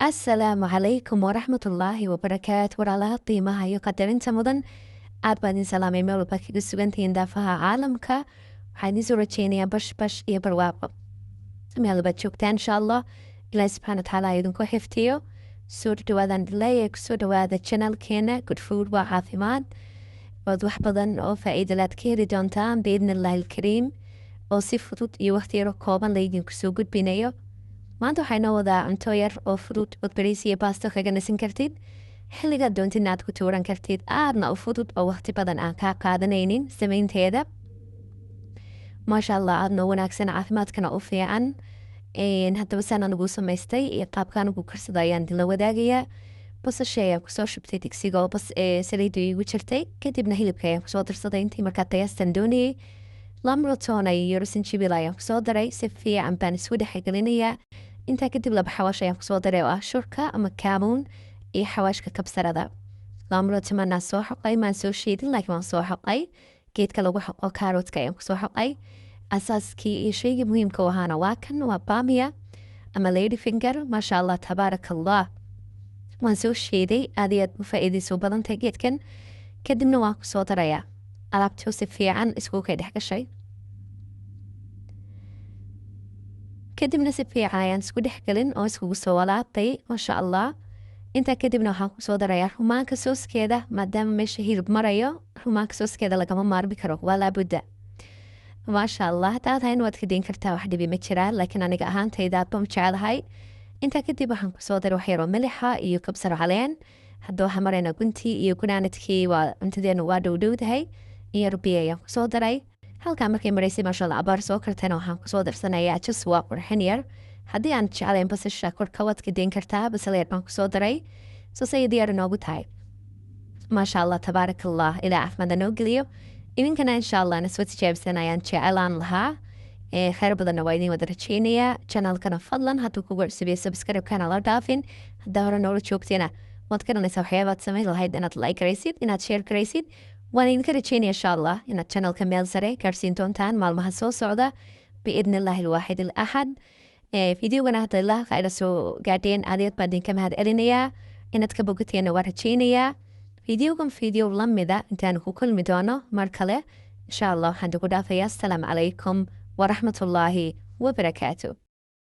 Asalaamu calaykum waraxmatullaahi wabarakaatu. Walaalaha qiimaha iyo qadarinta mudan, aad baan idin salaamay meel walba kaga sugantihiin daafaha caalamka. Waxaan idin soo rajeynayaa bash bash iyo barwaaqo meel walbaad joogtaan, insha Allah. Ilaahi subxaana watacaala idinku xifdiyo. Soo dhawaadaan dileeya, kusoo dhawaada channelkeena Good Food waa Caafimaad, ood wax badan oo faa'iido laad ka heli doontaan biidni Illaahi alkariim, oo si fudud iyo waqti yaro kooban laydinku soo gudbinayo. Maanta waxaa inoo wadaa cunto yar oo fudud ood bariis iyo baasto kaga nasan kartid, xilligaad doontidna aad ku tuuran kartid, aadna u fudud oo waqti badan aan kaa qaadanaynin samaynteeda. Maasha Allah, aadna u wanaagsan, caafimaadkana u fiican. Haddaba saan anigu samaystay iyo qaabka anigu karsada ayaan idinla wadaagayaa. Basasha ayaan kusoo shubtay digsiga oo bas saliidu iigu jirtay, kadibna hilibka ayaan kusoo darsaday intii markaa qiyaastan doonayay. Lamroton iyo sinjibil ayaan kusoo daray, si fiican baan isku dhexgelinayaa. Intaa kadib laba xawaash ayaan kusoo daray oo ah shurka ama kaamuun iyo xawaashka kabsarada. Lamroton maanaa soo xoqay, maan soo shiidin, laakiin waan soo xoqay. Geedka lagu xoqo kaaroodka ayaan kusoo xoqay. Asaaskii iyo shaygii muhiimka u ahaana waa kan, waa baamiya ama lady finger. Maasha Allah, tabaaraka Allah, waan soo shiiday. Aad iyo aad u faa'iidayso badantahay geedkan. Kadibna waan kusoo darayaa alaabtuu si fiican iskugu kay dhex gashay. Kadibna si fiican ayaan isku dhex gelin oo iskugu soo walaabtay, maasha Allah. Intaa kadibna waxaan kusoo darayaa rumaanka sooskeeda, maadaama meesha hilib marayo, rumaanka sooskeeda lagama maarmi karo, waa laabudda. Maasha Allah, haddaad hayn waad ka deyn kartaa, wax dhibi ma jiraan, laakiin aniga ahaantayda aad baan jecelahay. Intaa kadib waxaan kusoo daray wax yaroo milixa iyo kabsar caleen. Hadda waxaan maraynaa guntii iyo gunaanadkii, waa cuntadeenu waa dhowdhowdahay. In yar biyo ayaan kusoo daray halkaa markay maraysay, maasha Allah. Abaar soo kartana waxaan kusoo darsanayaa just waa qurxin yar. Haddii aan jeclayn basasha korka waad ka deyn kartaa, basal yar baan kusoo daray. Soo say diyaar inoogu tahay, maasha Allah, tabaaraka Allah. Ilaa caafimaadna noo geliyo, idinkana insha Allah nasoo tijaabsan ayaan jecelaan lahaa. Khayr badanna waa idin wada rajeynayaa. Channelkana fadlan hadduu kugu cusubiyo subscribe-kana la dhaafin. Haddaa hore noola joogtayna waad garanaysaa waxyaabaad samayn lahayd: inaad like garaysid, inaad share garaysid. Waan idinka rajeynaya insha Allah inaad channelka meel sare gaarsiin doontaan maalmaha soo socda biidni Illaahi alwaaxid alaxad. Videogana hadda ilaa ila soo gaadheen, aad baan idinka mahad celinayaa. Inaad ka bogateena waa rajeynayaa. Videogan video lamida intaan ku kulmi doono mar kale insha Allah, waxaan ugu dhaafayaa asalaamu calaykum waraxmatullaahi wabarakaatu.